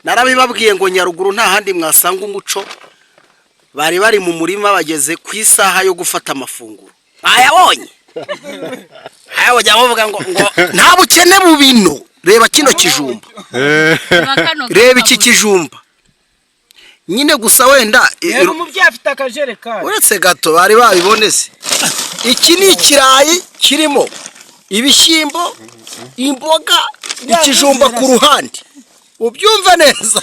Narabibabwiye ngo Nyaruguru nta handi mwasanga umuco. Bari bari mu murima, bageze ku isaha yo gufata amafunguro. Bayabonye, ayabonye, bavuga ngo nta bukene bubino. Reba kino kijumba, reba iki kijumba nyine gusa wenda. Reba, umubyeyi afite akajerekani. Uretse gato, bari babibone se? Iki ni ikirayi kirimo ibishyimbo, imboga, ikijumba ku ruhande, ubyumve neza.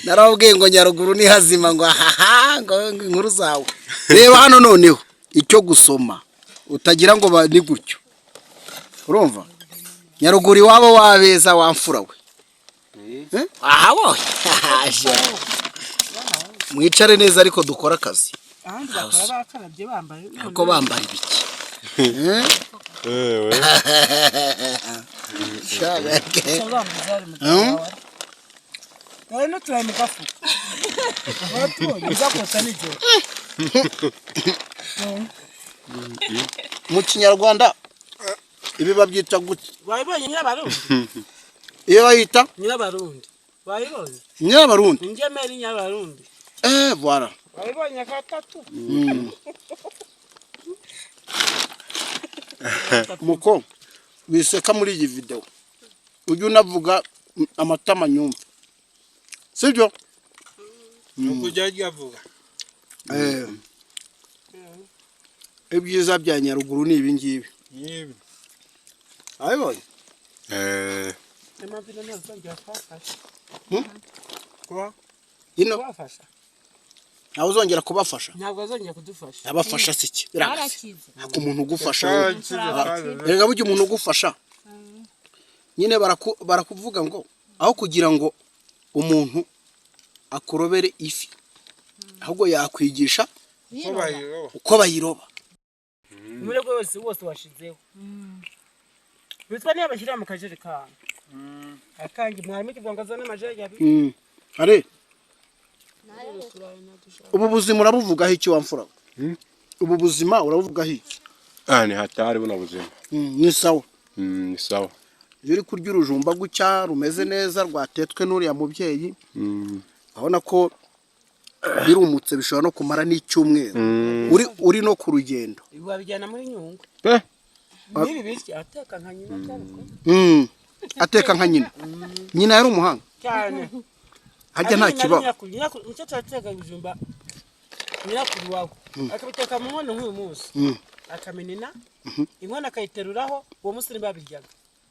Narababwiye ngo Nyaruguru ni hazima, ngo ahaha, ngo inkuru zawe. Reba hano noneho icyo gusoma, utagira ngo ni gutyo. Urumva Nyaruguru iwabo wabeza wamfura we. Eh? Ahabonye, mwicare neza ariko dukore akazi. Ahandi bakaba bakarabye bambaye. Ariko bambara ibiki? Eh? Ewe. Shabeke. Dore n'uturayi mu gafuka watubonye uzakotsa nijoro. Mu Kinyarwanda ibi babyita gute? Wayibonye Nyirabarundi? Iyo bayita Nyirabarundi, wayibonye? Nyirabarundi. Ingemeri Nyirabarundi. Eh, voilà. Wayibonye gatatu. Muko wiseka muri iyi video, ujye unavuga amatama nyumva, sibyo? Nukujya avuga. Eh, ibyiza bya Nyaruguru ni ibi ngibi. Nibi. Abibonye. Eh, Impamvu ino ntazongera kubafasha. Kuba Ino Kubafasha. Ntawe uzongera kubafasha. Ntabwo azongera kudufasha. Abafasha si iki? Birangase. Barakize. Hako umuntu ugufasha wowe. Twakize. Erega burya umuntu ugufasha nyine barakuvuga ngo aho kugira ngo umuntu akurobere ifi, ahubwo yakwigisha Ko bayiroba. uko bayiroba. Umurego wose wose washizeho witwa niyo bashyira mu kajerekani akange mwarimu kivuga ngo azane amajerekani abiri. Are ubu buzima urabuvugaho iki, wamfura? Ubu buzima urabuvugaho iki? Ah, ni hatari buno buzima. Ni sawa. Ni sawa. Iyo uri kurya urujumba gutya rumeze neza, rwatetswe n'uriya mubyeyi, urabona ko birumutse, bishobora no kumara n'icyumweru uri no ku rugendo. Ibi wabijyana muri Nyungwe. Pe. N'ibi biryo ateka nka nyina cyane ko. Ateka nka nyina. Nyina yari umuhanga. Cyane. Harya nta kibaho. Nyirakuru, umukecuru ateka ibijumba, nyirakuru wawe akabiteka mu nkono nk'uyu munsi, akamenena inkono, akayiteruraho uwo munsi ntibabiryaga,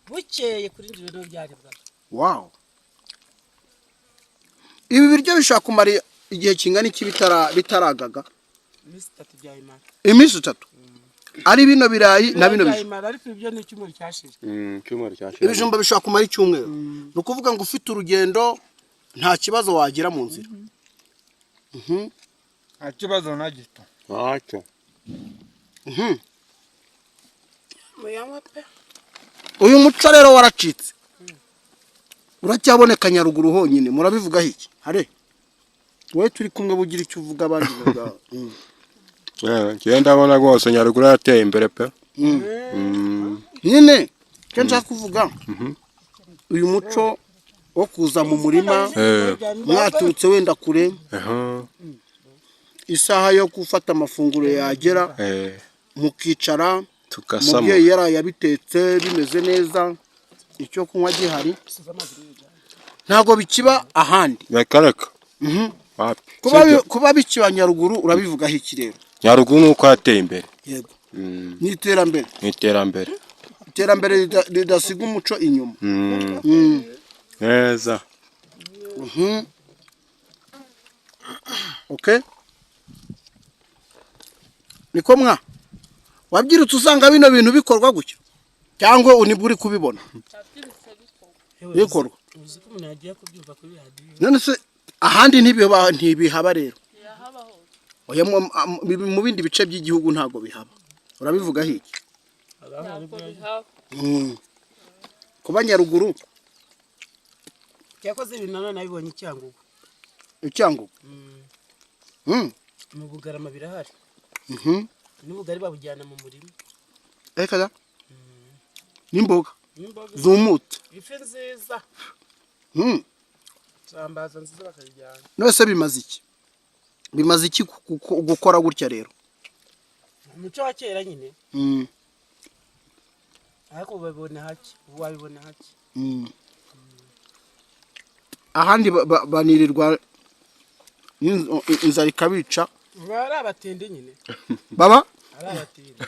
bukeye kuri njye niho byaribwaga. Wow, ibi biryo bishobora kumara igihe kingana iki bitaragaga? Iminsi 3 byayimara. Iminsi 3, ari bino birayi na bino bijumba? Byayimara, ariko ibyo ni icyumweru cyashize. Cyumweru cyashira. Ibijumba bishobora kumara icyumweru, ni ukuvuga ngo ufite urugendo nta kibazo wagira mu nzira. Nta kibazo na gito. Ntacyo. Muyanywe pe. Uyu muco rero waracitse, uracyaboneka Nyaruguru honyine. Murabivugaho iki? Hare wowe turi kumwe, bugira icyo uvuga, abandi bavuga. Eh, njyewe ndabona rwose Nyaruguru yarateye imbere pe. Nyine icyo nshaka kuvuga, uyu muco wo kuza mu murima mwaturutse wenda kure, isaha yo gufata amafunguro yagera, mukicara, Tugasama. umubyeyi yaraye abitetse bimeze neza, icyo kunywa gihari, ntabwo bikiba ahandi. Reka reka. Wapi. Kuba Sibyo. Kuba bikiba Nyaruguru, urabivugaho iki rero? Nyaruguru nuko yateye imbere. Yego, ni iterambere. Ni iterambere. Iterambere ridasiga umuco inyuma. Neza. Okay, niko mwa wabyirutse usanga bino bintu bikorwa gutya, cyangwa nibwo uri kubibona bikorwa? Uzi ko umuntu yagiye kubyumva kuri radiyo. None se ahandi ntibihaba rero? Oya, mu bindi bice by'igihugu ntabwo bihaba. Urabivugaho iki? Ntabwo bihaba. Kuba Nyaruguru Cyakoze ibintu nanone nabibonye i Cyangugu. I Cyangugu. Mu Bugarama birahari. N'ubugari babujyana mu murima. Reka da, n'imboga N'imboga. zumutse. Ifi nziza. Isambaza nziza bakayijyana. None bimaze iki? Bimaze iki gukora gutya rero? Umuco wa kera nyine. Ariko ubu babibona hake, ubu wabibona hake. Ahandi banirirwa inzara ikabica. Baba ari abatindi nyine. Baba Ari abatindi.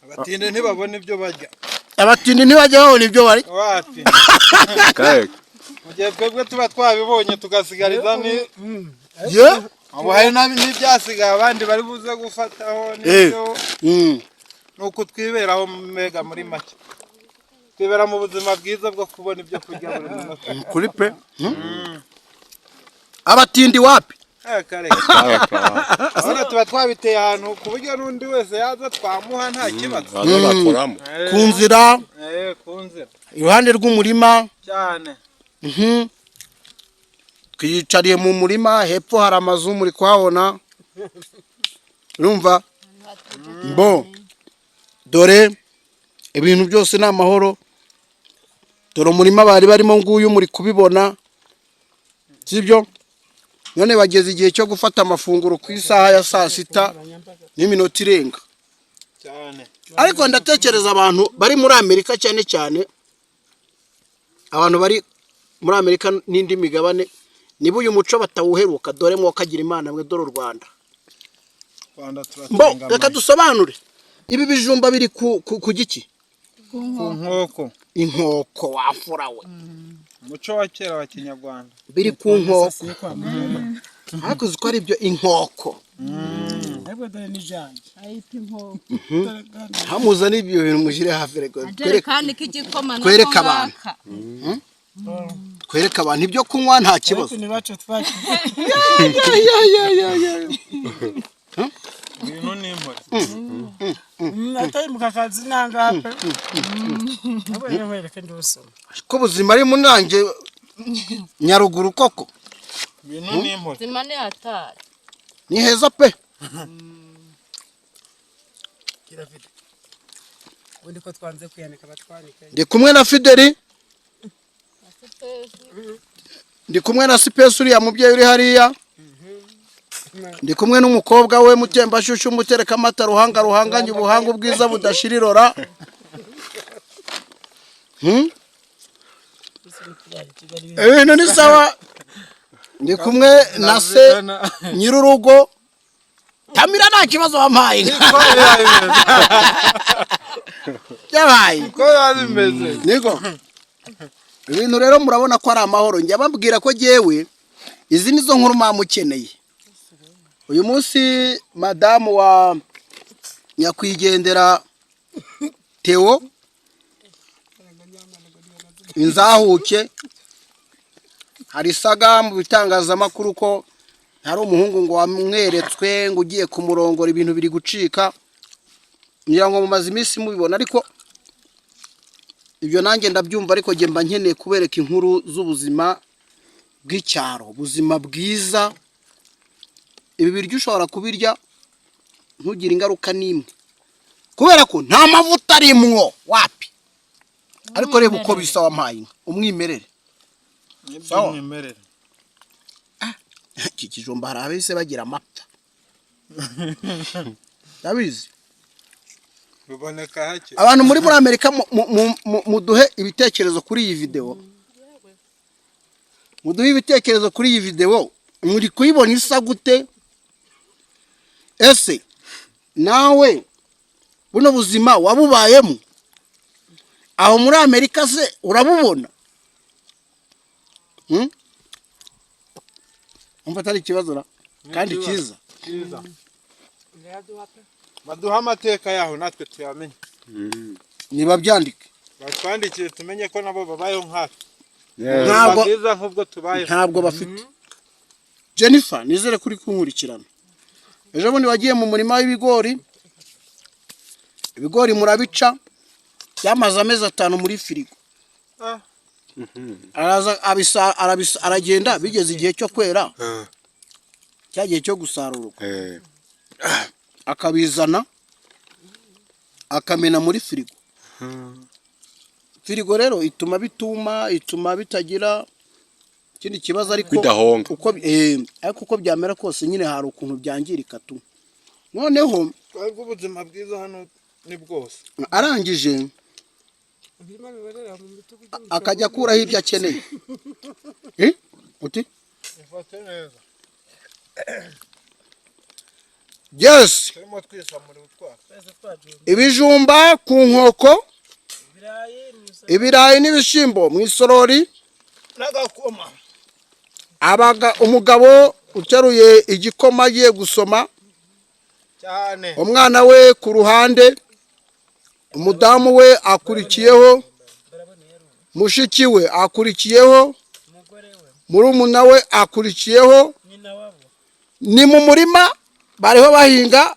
Abatinde ntibabona ibyo barya. Abatindi ntibajya babona ibyo bari. Wapi. Kare. Mu gihe twebwe tuba twabibonye tugasigariza ni Ye. Ubu hari n'ibyasigaye abandi bari buze gufataho n'ibyo. Ni uku twiberaho mbega muri make, twibera mu buzima bwiza bwo kubona ibyo kurya buri munota. Kuri pe. Abatindi wapi? Kare. Kare kare. Urabona tuba twabiteye ahantu ku buryo n'undi wese yaza twamuha nta kibazo. Baza bakoramo. Ku nzira. Ku nzira. Iruhande rw'umurima. Cyane. Twiyicariye mu murima, hepfo hari amazu muri kuhabona. Urumva? Mbo. Dore ibintu byose ni amahoro. Dore umurima bari barimo nguyu muri kubibona. Sibyo? None bageze igihe cyo gufata amafunguro ku isaha ya saa sita n'iminota irenga. Cyane. Ariko ndatekereza abantu bari muri Amerika, cyane cyane abantu bari muri Amerika n'indi migabane, niba uyu muco batawuheruka, dore mwokagira Imana mwe, dore u Rwanda. Rwanda Mbo, turatengamye. reka dusobanure. Ibi bijumba biri ku giki? Ku nkoko. Inkoko wafura we. Umuco wa kera wa Kinyarwanda. Biri ku nkoko. Ariko uzi ko ari ibyo inkoko. Ariko dore n'ijyange. Ayita inkoko. Hamuza n'ibyo bintu mushyire hafi, reka Ajerekani k'igikoma nako twereke abantu. ngaka. Twereke abantu ibyo kunywa nta kibazo. Ariko ntibace twakize. Ibintu ni impore. Atari mu kakazi nangaha pe. Ahubwo rero nkwereke ndusoma. Ko ubuzima ari munange Nyaruguru koko. Ibintu ni impore. Zima ni hatari. Ni heza pe. Kirafite. Ubundi ko twanze kuyanika batwanike. Ndi kumwe na Fideli, ndi kumwe na Sipesi uriya mubyeyi uri hariya. Ndi kumwe n'umukobwa we Mutembashyushyu umutereka amata ruhanga ruhanganye ubuhanga ubwiza budashira irora. Ibintu ni sawa. Ndi kumwe na se nyir'urugo. Tamira nta kibazo wampaye. Byabaye. Uko biba bimeze. Niko. Ibintu rero murabona ko ari amahoro. Njya babwira ko jyewe izi nizo nkuru mukeneye. Uyu munsi madamu wa nyakwigendera Theo inzahuke, hari isaga mu bitangazamakuru ko hari umuhungu ngo wamweretswe ngo ugiye kumurongora, ibintu biri gucika. Ngira ngo mumaze iminsi mubibona, ariko ibyo nanjye ndabyumva, ariko njye mba nkeneye kubereka inkuru z'ubuzima bw'icyaro, ubuzima bwiza. Ibi biryo ushobora kubirya ntugire ingaruka n'imwe, kubera ko nta mavuta arimwo wapi. Ariko reba uko bisa wampaye inka, umwimerere. Sawa. Iby'umwimerere. Iki kijumba hari abahise bagira amapfa, ndabizi. Biboneka hake. Abantu muri Amerika muduhe ibitekerezo kuri iyi video. Muduhe ibitekerezo kuri iyi video, muri kuyibona isa gute? Ese nawe buno buzima wabubayemo aho muri Amerika se urabubona? Umva atari ikibazo ra kandi cyiza. Cyiza. Baduha amateka yaho natwe tuyamenye. Nibabyandike. Batwandikiye tumenye ko nabo babayeho nkatwe. Ntabwo Bwiza nk'ubwo tubayeho. Ntabwo bafite. Jennifer, nizere kuri kunkurikirana. Ejo bundi wagiye mu murima w'ibigori, ibigori murabica, byamaze amezi 5 muri firigo. Araza aragenda bigeze igihe cyo kwera, cya gihe cyo gusarurwa, akabizana akamena muri firigo. Firigo rero ituma bituma, ituma bitagira ikindi kibazo, ariko Bidahonga. Uko ariko uko byamera kose nyine hari ukuntu byangirika tu. Noneho Twebwe ubuzima bwiza hano ni bwose. Arangije Ibirima biborera mu bitugu. Akajya akuraho ibyo akeneye. Eh? Uti Ifate neza. Yes. Turimo twisamura utwaka. Twese twajumba. Ibijumba ku nkoko. Ibirayi mu isoko. Ibirayi n'ibishyimbo mu isorori. N'agakoma. Abaga umugabo uteruye igikoma agiye gusoma. Cyane. Umwana we ku ruhande, umudamu we akurikiyeho, mushiki we akurikiyeho, Umugore we. Murumuna we akurikiyeho. Nyina wabo. Ni mu murima bariho bahinga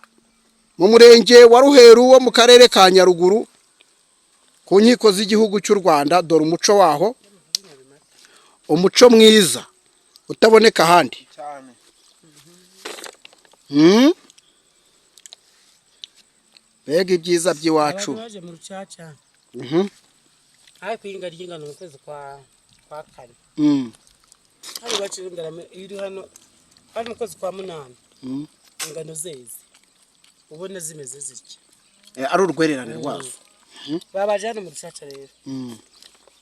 mu murenge wa Ruheru wo mu karere ka Nyaruguru, ku nkiko z'igihugu cy'u Rwanda. Dore umuco waho, umuco mwiza utaboneka ahandi. Cyane. Mbega ibyiza by'iwacu! Abantu baje mu rucaca. Hari kuhinga ry'ingano mu kwezi kwa kane. Hano iwacu ingano iyo uri hano hari mu kwezi kwa munani. Ingano zeze ubona zimeze zitya. Ari urwererane rwazo. Babaje hano mu rucaca rero.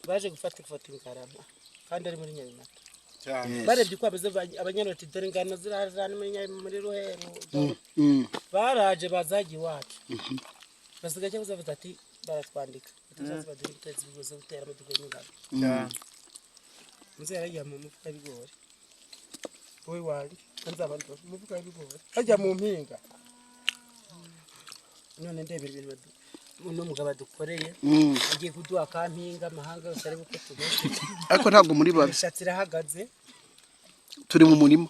Baje gufata ifoto ingarama kandi ari muri Nyabimata. Cyane. Barebye uko bameze, abanyarwanda, dore ingano ziraje hano muri Ruheru. Baraje bazaga iwacu, basigaye cyangwa bavuze ati baratwandika tuzaze baduhe ibitezi ibigozi zo guteramo dukuyemo ingano. Cyane. Muzehe yaragiye mu mufuka w'ibigori, wowe wanjye nzaba ndi mu mufuka w'ibigori hajya mu mpinga. None ndebera ibintu uno mugabo adukoreye. Agiye kuduha akampinga amahanga yose arebe uko tumeze. Ariko ntabwo muri babi. Imishatsi irahagaze. Turi mu murima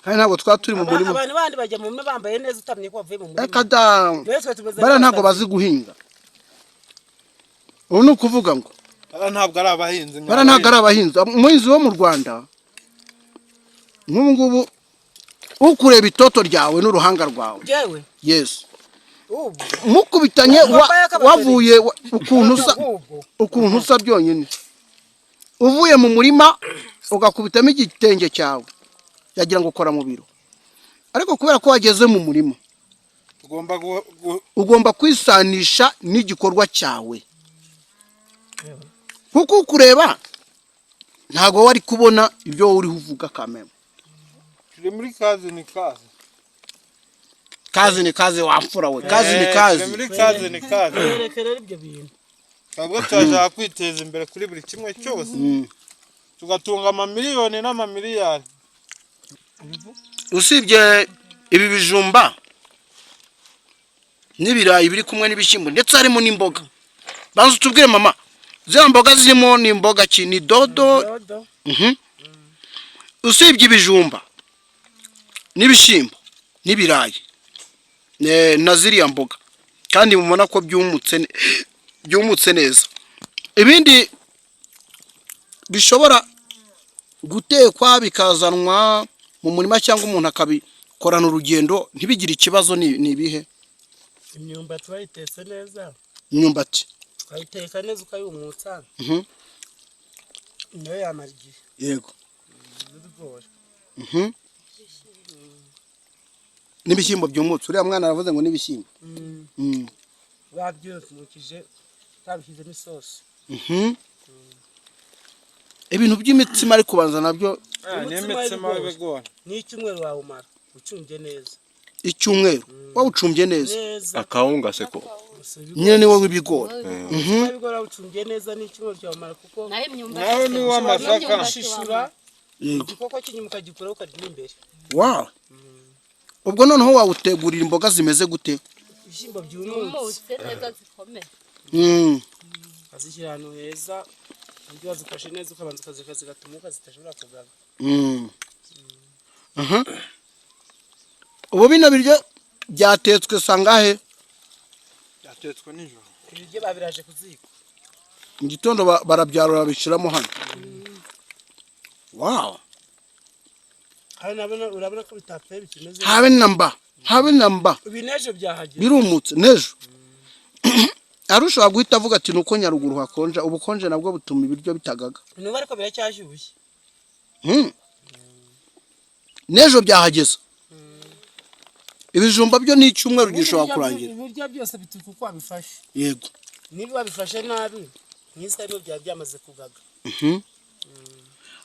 kandi ntabwo twaba turi mu murima. Abantu bandi bajya mu murima bambaye neza, utamye ko bavuye mu murima. Reka da. Rero twe tumeze Bariya ntabwo nk'abasazi. bazi guhinga. Ubu ni ukuvuga ngo Bara ntabwo ari abahinzi. Bariya ntabwo ari abahinzi. Umuhinzi wo mu Rwanda nk'ubu ngubu, ukureba itoto ryawe n'uruhanga rwawe. Jewe? Yes. Ubu mukubitanye Wambaye akabaferi. Wavuye ukuntu usa, Ahubwo ukuntu usa byonyine, uvuye mu murima ugakubitamo igitenge cyawe, yagira ngo ukora mu biro. Ariko kubera ko wageze mu murima, Tugomba ugomba kwisanisha n'igikorwa cyawe, kuko ukureba ntabwo wari kubona ibyo wowe uriho uvuga kameme. Turi muri kazi ni kazi. Kazi ni kazi, wamfura we, kazi ni Turi kazi. muri kazi ni kazi. Bereke rero ibyo bintu. Twebwe turashaka kwiteza imbere kuri buri kimwe cyose, tugatunga amamiliyoni n'amamiliyari. Usibye ibi bijumba n'ibirayi biri kumwe n'ibishyimbo, ndetse harimo n'imboga, banza utubwire mama, ziriya mboga zirimo ni imboga ki? Ni dodo? Dodo. Usibye ibijumba n'ibishyimbo n'ibirayi na ziriya mboga, kandi mubona ko byumutse neza, ibindi bishobora gutekwa bikazanwa mu murima cyangwa umuntu akabikorana urugendo ntibigire ikibazo ni ibihe? Imyumbati bayitetse neza. Imyumbati. Ukayiteka neza, ukayumutsa, nayo yamara igihe. N'ibigori. N'ibishyimbo byumutse, uriya mwana aravuze ngo n'ibishyimbo. Babyumukije, babishyizemo isosi. Ibintu by'imitsima ariko ubanza nabyo. Umutsima N'imitsima w'ibigori. w'ibigori. N'icyumweru wawumara ucumbye neza. Icyumweru wawucumbye neza. Neza. Akawunga se ko? Gusa ibigori. Nyine ni wowe w'ibigori. Umutsima w'ibigori wawucumbye neza n'icyumweru cyawumara kuko Naho imyumbati Naho ni uw'amasaka. ushishura igikoko cy'inyuma ukagikuraho ukarya imbere. Wow, ubwo noneho wawutegurira imboga zimeze gute? Ibishyimbo byumutse. Yumutse neza zikomeye. Ukazishyira ahantu heza, uburyo wazifashe neza, ukabanza ukazireka zigatumuka zidashobora kugaga. Ubu bino biryo byatetswe sangahe? Byatetswe nijoro. Ibiryo babiraje ku ziko. Mu gitondo barabyarura babishyiramo hano. Wow. Hano urabona ko bitapfuye, bikimeze. Habe namba, habe namba. Ibi n'ejo byahagera. Birumutse n'ejo. Hari ushobora guhita avuga ati nuko Nyaruguru hakonja. Ubukonje nabwo butuma ibiryo bitagaga. Nubu ariko biracyashyushye. N'ejo byahageze. Ibijumba byo ni icyumweru gishobora kurangira. Ibiryo byose bituruka uko wabifashe. Niba wabifashe nabi, nk'isi arimo byaba byamaze kugaga.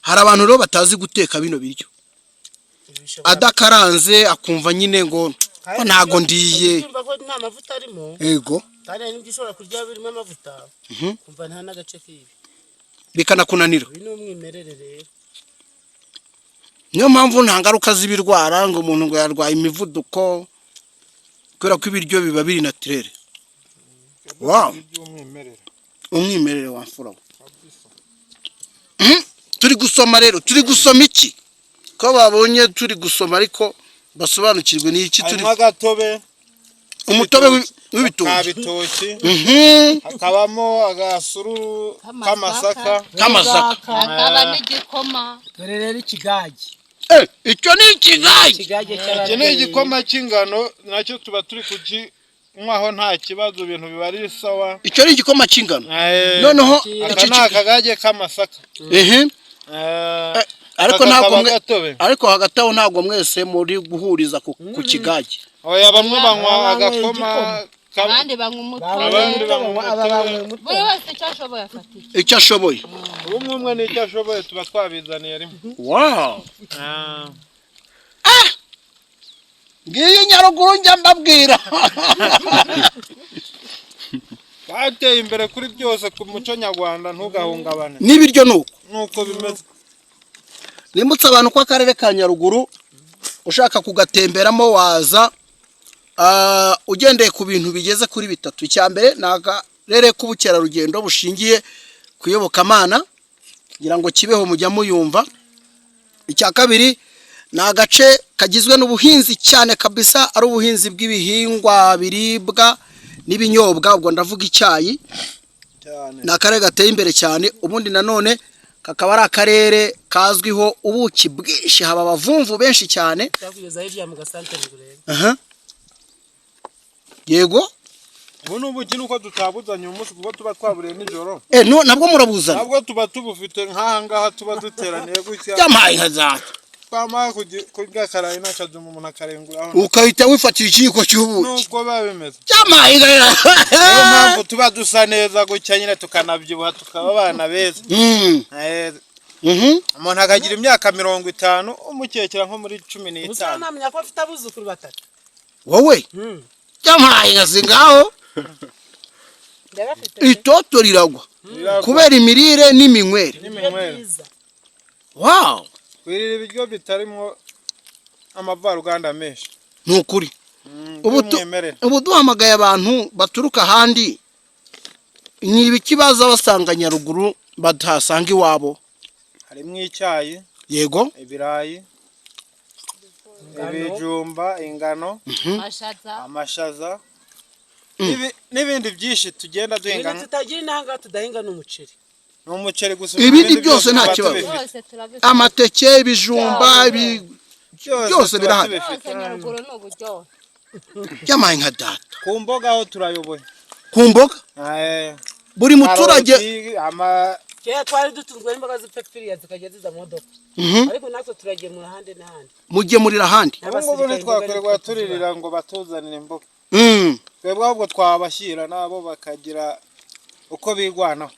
Hari abantu rero batazi guteka bino biryo. Ibi bishobora Adakaranze akumva nyine ngo ko ntago ndiye. Urumva ko nta mavuta arimo. Kandi hari n'ibyo ushobora kurya birimo amavuta, kumva nta n'agace k'ibi. Bikanakunanira. Ibi ni umwimerere rero. Niyo mpamvu nta ngaruka z'ibirwara ngo umuntu ngo yarwaye imivuduko, kubera ko ibiryo biba biri naturel. Wow. By'umwimerere. Umwimerere wa mfura we. Turi gusoma rero, turi gusoma iki? Ko babonye turi gusoma, ariko basobanukirwe n'iki turi. Harimo agatobe. Umutobe w'ibitoki. Ka bitoki. Hakabamo agasururu k'amasaka. K'amasaka. Hakaba n'igikoma. Dore rero ikigage. Icyo ni ikigage. Ikigage Iki ni cy'ababyeyi. igikoma cy'ingano, nacyo tuba turi kukinywaho nta kibazo, ibintu biba ari sawa. Icyo ni igikoma cy'ingano. Noneho Aka iki ni akagage k'amasaka. Ariko Aka ntabwo kaba mwe gatobe. Ariko hagati aho ntabwo mwese muri guhuriza ku kigage. Oya, bamwe banywa Banywa agakoma igikoma. Abandi banywa umutobe. Abandi banywa Aba umutobe. banywa Buri wese icyo ashoboye afata icye. Icyo ashoboye. Umwe umwe n'icyo ashoboye tuba twabizaniye rimwe. Wow. Ngiyi Nyaruguru njya mbabwira. Bateye imbere kuri byose, ku muco nyarwanda ntugahungabane. N'ibiryo nuko. Nuko bimeze. Nimutse abantu ko akarere ka Nyaruguru ushaka kugatemberamo waza, ugendeye ku bintu bigeze kuri bitatu. Icya mbere ni akarere k'ubukerarugendo bushingiye ku iyobokamana, ngira ngo Kibeho mujya muyumva. Icya kabiri ni agace kagizwe n'ubuhinzi cyane kabisa, ari ubuhinzi bw'ibihingwa biribwa n'ibinyobwa, ubwo ndavuga icyayi. Cyane. Ni akarere gateye imbere cyane. Ubundi nanone kakaba ari akarere kazwiho ubuki bwinshi, haba abavumvu benshi cyane. Cyakugeza hirya mu gasantere ngo urebe. Aha. Yego. Ubu ni ubuki, nuko tutabuzanye uyu munsi kuko tuba twaburiye nijoro. No, nabwo murabuzana? Ntabwo tuba tubufite nk'aha ngaha tuba duteraniye gutya. Byamaye nka zata. Twamara kurya akarayi n'akajumba, umuntu akarenguraho. Ukahita wifatira ikiyiko cy'ubuki. Nuko biba bimeze. Byamaye nka. Niyo mpamvu tuba dusa neza gutya nyine, tukanabyibuha, tukaba abana beza. Umuntu akagira imyaka 50, umukekera nko muri cumi Ubu n'itanu. Ntamenya ko afite abuzukuru batatu. Wowe? Byamaye nka singaho. Ndabafite. Itoto riragwa. Riragwa. Kubera imirire n'iminywere. N'iminywere. Byiza. Wow. Twirira ibiryo bitarimo amavaruganda menshi. Ni ukuri. By'umwimerere. Ubu duhamagaye abantu baturuka ahandi, ni ibiki baza basanga Nyaruguru badahasanga iwabo? Harimo icyayi, ibirayi, ibijumba, ingano, Amashaza. amashaza n'ibindi byinshi tugenda duhinga. Ibintu tutagira inanga tudahinga ni umuceri. Ni umuceri gusa. Ibindi byose nta tuba kibazo. tubifite. Byose turabifite. Amateke, ibijumba, Byose byose tuba birahari. tubifite. Byose, Nyaruguru ni uburyohe. Byamaye nka data. Ku mboga aho turayoboye. Ku mboga buri muturage. Karoti, Kera twari dutunzwe n'imboga z'ipfiriya zikajya ziza mu modoka, ariko natwe turagemura ahandi n'ahandi. Mugemurira ahandi. Ubu ngubu ntitwakorerwa turirira ngo batuzanire imboga. Twebwe ahubwo twabashyira nabo bakagira uko bigwanaho.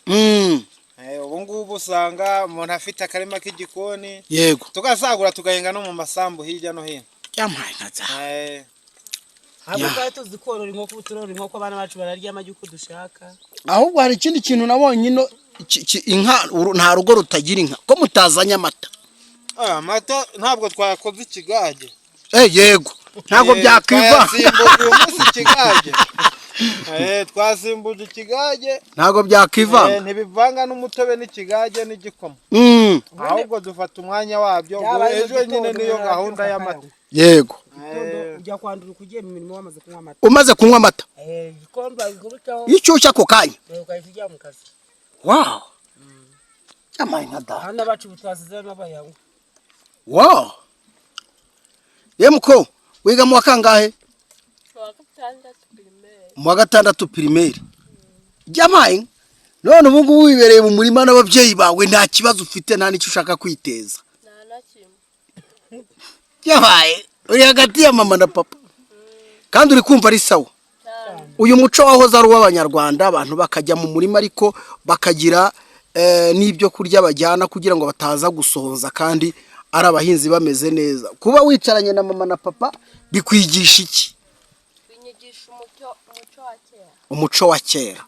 Ubu ngubu usanga umuntu afite akarima k'igikoni, tugasagura tugahinga no mu masambu hirya no hino. Byamaye nka data. Ntabwo twari tuzi korora inkoko, ubu turora inkoko, abana bacu bararya amagi uko dushaka. Ahubwo hari ikindi kintu nabonye ino, inka, nta rugo rutagira inka. Ko mutazanye amata? Amata ntabwo twakoze ikigage. Yego, ntabwo byakwiva. Twasimbuje uyu munsi ikigage. Twasimbuje ikigage. Ntabwo byakwivanga. Ntibivanga n'umutobe n'ikigage n'igikoma. Ahubwo dufata umwanya wabyo. Yaba ari mu Ejo nyine gitondo, niyo yaba gahunda ari y'amata. Gitondo ujya kwandura ugiye mu mirimo wamaze kunywa amata. Umaze kunywa amata. Igikombe bagikubitaho. Inshyushyu ako kanya. Ugahita ujya mu kazi. Wow, byamaye nka data. Abana bacu ubu twasize n'abayanywa. Wow. Yemuko wiga mu wa kangahe? Wa gatandatu primaire. Mu wa gatandatu primaire. Jyamaye none ubu ngubu wibereye mu murima n'ababyeyi bawe, nta kibazo ufite, nta n'icyo ushaka kwiteza? Nta na kimwe. Yabaye uri hagati ya mama na papa kandi uri kumva ari sawa? Cyane. Uyu muco wahoze ari uw'Abanyarwanda, abantu bakajya mu murima ariko bakagira n'ibyo kurya bajyana kugira ngo bataza gusohoza, kandi ari abahinzi bameze neza. Kuba wicaranye na mama na papa bikwigisha iki? Binyigisha umuco wa kera. Umuco wa kera.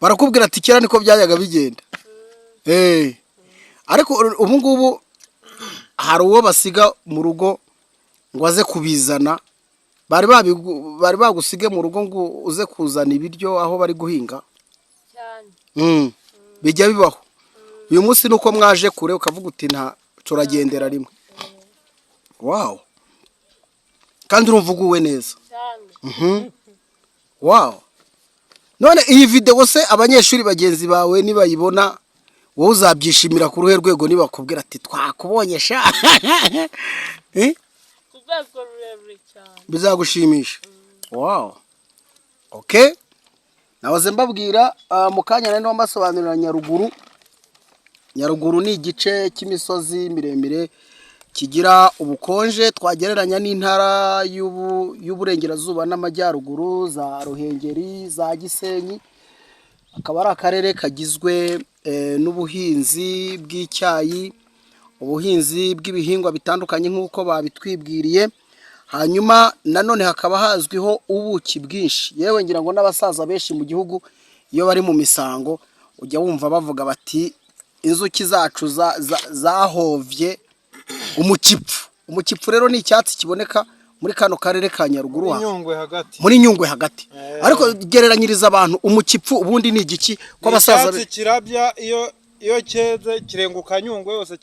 Barakubwira ati kera niko byajyaga bigenda. Ariko ubu ngubu hari uwo basiga mu rugo ngo aze kubizana. Bari bagusige mu rugo ngo uze kuzana ibiryo aho bari guhinga? Cyane. Bijya bibaho. Uyu munsi nuko mwaje kure, ukavuga uti nta, turagendera rimwe. Wow, kandi urumva uguwe neza? Cyane. Wow. None iyi videwo se abanyeshuri bagenzi bawe nibayibona, wowe uzabyishimira ku ruhe rwego nibakubwira ati twakubonye sha? Eh? Ku rwego rurerure cyane. Bizagushimisha. Wow, okay. Nahoze mbabwira mu kanya nari mbasobanurira Nyaruguru. Nyaruguru ni igice cy'imisozi miremire kigira ubukonje, twagereranya n'intara y'Uburengerazuba n'Amajyaruguru, za Ruhengeri, za Gisenyi. Akaba ari akarere kagizwe n'ubuhinzi bw'icyayi, ubuhinzi bw'ibihingwa bitandukanye nk'uko babitwibwiriye. Hanyuma nanone hakaba hazwiho ubuki bwinshi. Yewe, ngira ngo n'abasaza benshi mu gihugu iyo bari mu misango ujya wumva bavuga bati inzuki zacu zahovye umukipfu. Umukipfu rero ni icyatsi kiboneka muri kano karere ka Nyaruguru Muri Nyungwe hagati. Muri Nyungwe hagati. Ariko gereranyiriza abantu, umukipfu ubundi ni igiki ko abasaza Icyatsi kirabya, iyo cyeze kirenguka Nyungwe yose,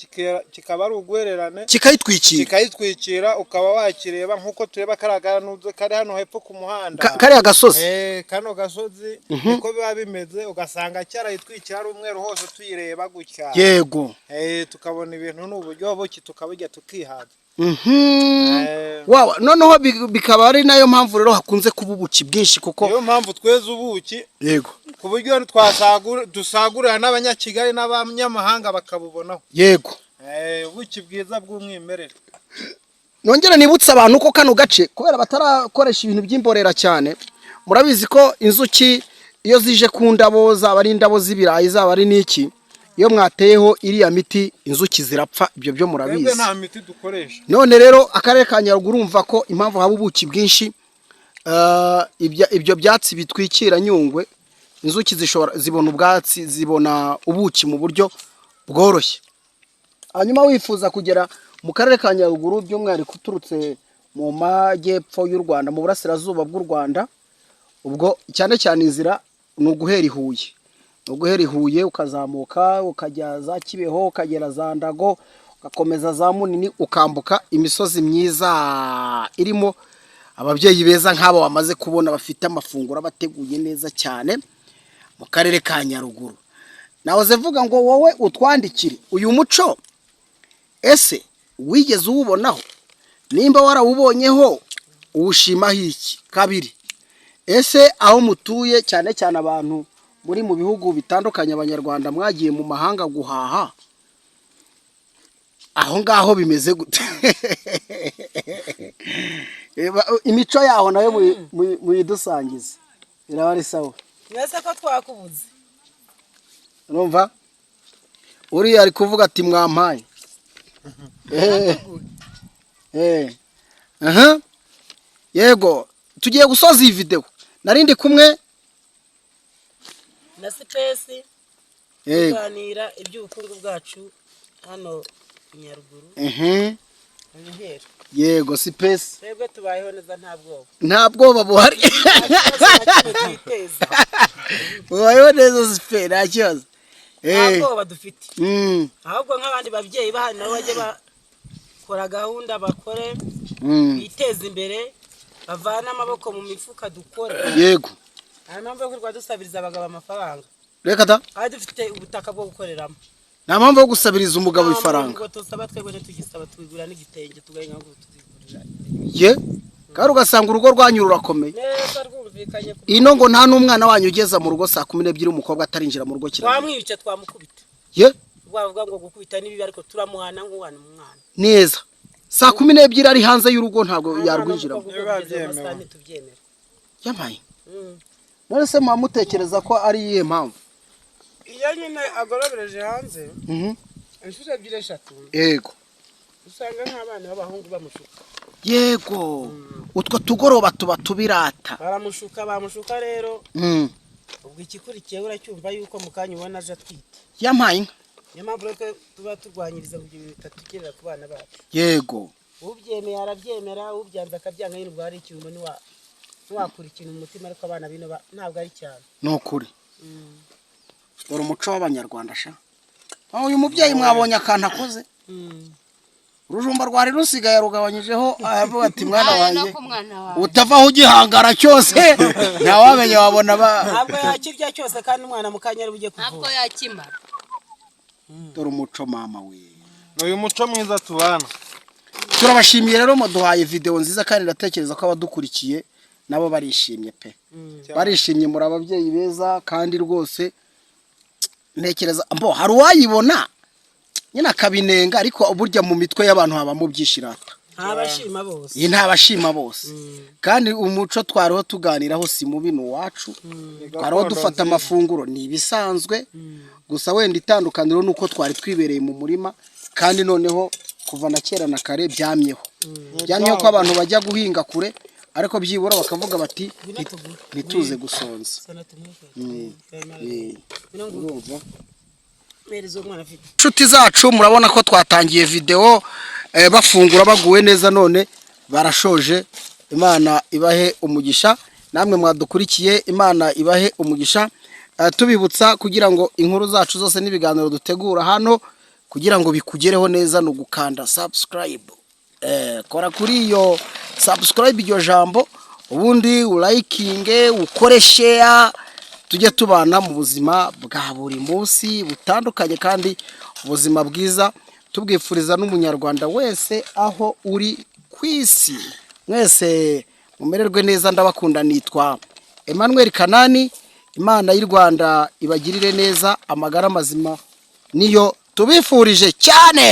kikaba ari ugwererane. Kikayitwikira. Kikayitwikira, ukaba wakireba nk'uko tureba kariya ganuze kari hano hepfo ku muhanda. Kariya gasozi. Kano gasozi niko biba bimeze, ugasanga cyarayitwikira ari umweru hose, tuyireba gutya. Tukabona ibintu ni uburyo buki, tukaburya tukihaza. Wow, noneho bikaba ari nayo mpamvu rero hakunze kuba ubuki bwinshi kuko Niyo mpamvu tweza ubuki ku buryo dusagurira n'Abanyakigali n'abanyamahanga bakabubonaho. Ubuki bwiza bw'umwimerere. Nongere nibutse abantu ko kano gace, kubera batarakoresha ibintu by'imborera cyane, murabizi ko inzuki iyo zije ku ndabo, zaba ari indabo z'ibirayi, zaba ari n'iki, iyo mwateyeho iriya miti inzuki zirapfa. Ibyo byo Twebwe murabizi. nta miti dukoresha. None rero akarere ka Nyaruguru, urumva ko impamvu haba ubuki bwinshi, ibyo byatsi bitwikira Nyungwe, inzuki zishobora zibona ubwatsi, zibona ubuki mu buryo bworoshye. Hanyuma wifuza kugera mu karere ka Nyaruguru, by'umwihariko uturutse mu majyepfo y'u Rwanda, mu burasirazuba bw'u Rwanda, ubwo cyane cyane inzira ni uguhera i Huye, ni uguhera i Huye ukazamuka ukajya za Kibeho, ukagera za Ndago, ugakomeza za Munini, ukambuka imisozi myiza irimo ababyeyi beza nk'abo bamaze kubona, bafite amafunguro abateguye neza cyane mu karere ka Nyaruguru. Nahoze mvuga ngo wowe utwandikire uyu muco, ese wigeze uwubonaho? Nimba warawubonyeho, uwushimaho iki? Kabiri, ese aho mutuye, cyane cyane abantu muri mu bihugu bitandukanye, Abanyarwanda mwagiye mu mahanga guhaha, aho ngaho bimeze gute? Imico yaho nayo muyidusangize, iraba ari sawa. Mwese ko twakubuze? Urumva uriya ari kuvuga ati mwampaye. Aha. Yego, tugiye gusoza iyi videwo. Narindi kumwe na Sipesi, tuganira iby'ubukungu bwacu hano i Nyaruguru mu Mihero. Yego, Sipesi. Twebwe tubayeho neza, nta bwoba. Nta bwoba buhari. Nta kibazo na kimwe twiteza. Mubayeho neza, Sipe, nta kibazo. Nta bwoba dufite. Ahubwo nk'abandi babyeyi bahari nabo bajye bakora gahunda, bakore, biteze imbere, bavane amaboko mu mifuka, dukore. Nta mpamvu yo kwirirwa dusabiriza abagabo amafaranga Reka ta. kandi dufite ubutaka bwo gukoreramo. Nta mpamvu yo gusabiriza umugabo Nta mpamvu. ifaranga. Ngo tusaba, twebwe ntitugisaba, twigura n'igitenge, tugahinga ngo tuzigurira. Ye, kandi ugasanga urugo rwanyu rurakomeye. Neza rwose. Twabyumvikanye ku Ino ngo nta n'umwana wanyu ugeza mu rugo saa 12 umukobwa atarinjira mu rugo kirazira. Twamwica, twamukubita. Ye. Wavuga ngo gukubita ni bibi, ariko turamuhana nk'uhana umwana. Neza, saa 12 ari hanze y'urugo ntabwo yarwinjiramo. Biba byemewe. Ntitubyemera. Yampaye. None se muba mutekereza ko ari iyihe mpamvu? Iyo nyine agorobereje hanze inshuro ebyiri, eshatu, usanga nk'abana b'abahungu bamushuka. Yego, utwo tugoroba tuba tubirata. Baramushuka, bamushuka rero, ubwo ikikurikiye uracyumva yuko mu kanya ubona aje atwite. Yampaye inka. Niyo mpamvu rero twe tuba turwanyiriza ngo ibyo bintu bitatugerera ku bana bacu. Ubyemeye arabyemera, ubyanze akabyanga nyine. Ubwo hari icyumbo ntiwakura ikintu mu mutima, ariko abana bino ntabwo ari cyane. Ni ukuri, dore umuco w'Abanyarwanda sha. Aho uyu mubyeyi mwabonye akantu akoze, urujumba rwari rusigaye rugabanyijeho, aravuga ati: "Mwana Ntayo no wanjye, ku mwana wawe." utavaho ugihangara cyose, ntawamenya wabona ba." Ntabwo yakirya cyose kandi umwana mu kanya ari bujye Ntabwo kuvura. yakimara. Dore umuco, mama we. Ni uyu muco mwiza tubana. Turabashimiye rero, muduhaye videwo nziza, kandi ndatekereza ko abadukurikiye nabo barishimye pe, barishimye. Muri ababyeyi beza, kandi rwose ntekereza mbo hari uwayibona nyine akabinenga, ariko burya mu mitwe y'abantu habamo byishirata. Ntabashima bose. Iyi ntabashima bose, kandi umuco twariho tuganiraho si mubi, ni uwacu. Twariho dufata amafunguro, ni ibisanzwe gusa, wenda itandukaniro ni uko twari twibereye mu murima, kandi noneho kuva na kera na kare byamyeho, byamyeho ko abantu bajya guhinga kure, ariko byibura bakavuga bati: Ngwino tugure. "Ntituze gusonza." Sana tumuhe. Urumva? Mpereza uwo mwana afite. Inshuti zacu, murabona ko twatangiye videwo bafungura baguwe neza, none barashoje. Imana ibahe umugisha, namwe mwadukurikiye, Imana ibahe umugisha. Tubibutsa kugira ngo inkuru zacu zose n'ibiganiro dutegura hano kugira ngo bikugereho neza ni ugukanda subscribe. Kora kuri iyo subscribe, iryo jambo, ubundi urayikinge, ukore share, tujye tubana mu buzima bwa buri munsi butandukanye, kandi ubuzima bwiza tubwifuriza n'Umunyarwanda wese aho uri ku isi. Mwese mumererwe neza, ndabakunda. Nitwa Emmanuel Kanani. Imana y'u Rwanda ibagirire neza, amagara mazima niyo tubifurije cyane.